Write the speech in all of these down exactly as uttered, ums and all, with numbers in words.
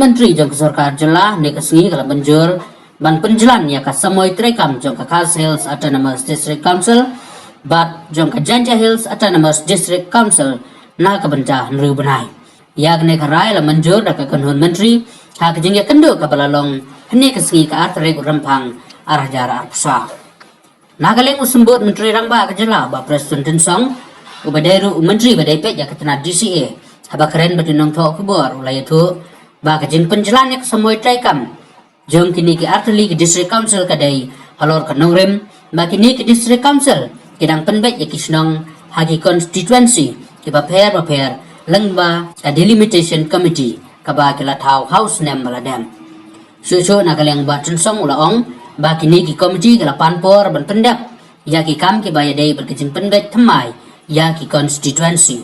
Myntri jong ka sorkar jylla, ne ka sngi ka la mynjur ban pynjlan ïa ka samoi treikam jong ka Khasi Hills Autonomous District Council bad jong ka Jaintia Hills Autonomous District Council na ka bynta hynriew bnai. Ïa kane ka rai la mynjur da ka kynhun myntri ha ka jingïakynduh kaba la long hynne ka sngi ka ar tarik u Rymphang ar hajar arphew saw. Na ka liang u symbud Myntri Rangbah ka jylla, Bah Prestone Tynsong, uba dei ruh u myntri ba dei peit ïa ka tnat D C A, haba kren bad ki nongthoh khubor u la ïathuh ba ka jingpynjlan ïa ka samoi treikam jong kine ki artylli ki District Council ka dei halor ka nongrim ba kine ki District Council ki dang pynbeit ïa ki shnong ha ki constituency kiba pher bapher lyngba ka Delimitation Committee kaba ki la thaw ha u snem ba la dep. Shuh shuh na ka liang Bah Tynsong u la ong ba kine ki committee ki la pan por ban pyndep ïa ki kam kiba ïadei bad ka jingpynbeit thymmai ïa ki constituency,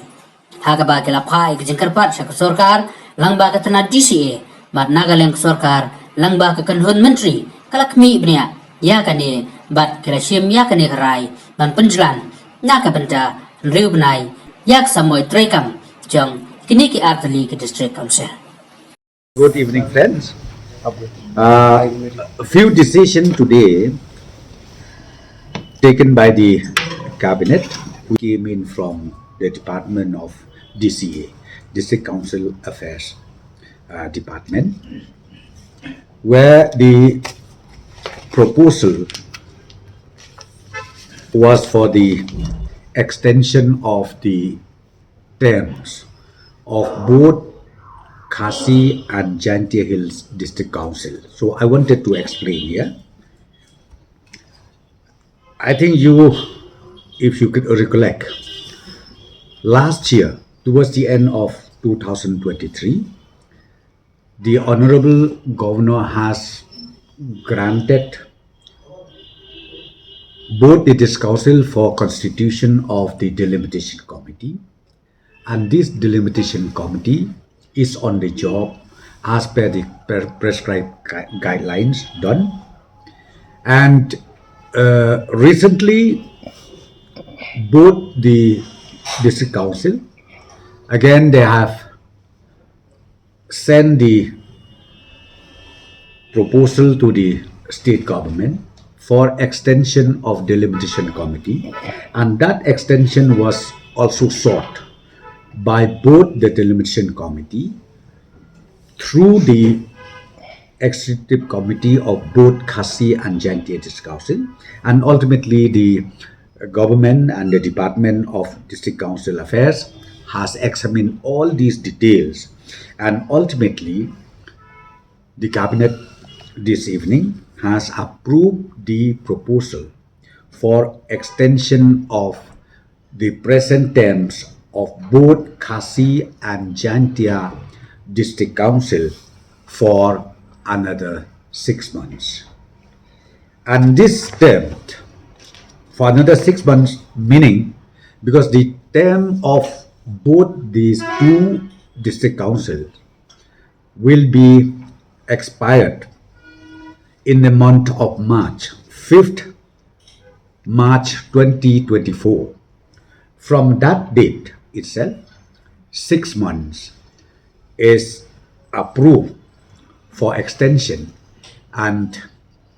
ha kaba ki la phah ïa ka jingkyrpad sha ka sorkar lyngba ka tnat D C A bad na ka liang ka sorkar lyngba ka kynhun myntri ka la khmih bniah ïa kane bad ki la shim ïa kane ka rai ban pynjlan na ka bynta hynriew bnai ïa ka samoi treikam jong kine ki artylli ki District Council. Good evening, friends. Uh, a few decisions today taken by the cabinet, who came in from the Department of D C A, District Council Affairs uh, Department, where the proposal was for the extension of the terms of both Khasi and Jaintia Hills District Council. So I wanted to explain here. I think you, if you could recollect, last year, towards the end of two thousand twenty-three, the Honorable Governor has granted both the District Council for constitution of the Delimitation Committee, and this Delimitation Committee is on the job as per the pre- prescribed gui- guidelines done. And uh, recently, both the District Council, again, they have sent the proposal to the state government for extension of Delimitation Committee, and that extension was also sought by both the Delimitation Committee through the Executive Committee of both Khasi and Jaintia District Council, and ultimately the government and the Department of District Council Affairs has examined all these details, and ultimately the cabinet this evening has approved the proposal for extension of the present terms of both Khasi and Jaintia District Council for another six months. And this term, for another six months, meaning because the term of both these two district councils will be expired in the month of March, fifth March twenty twenty-four. From that date itself, six months is approved for extension, and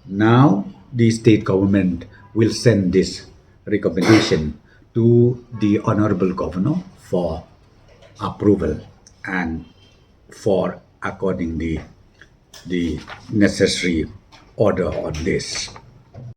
now the state government will send this recommendation to the Honorable Governor for approval and for accordingly the necessary order on this.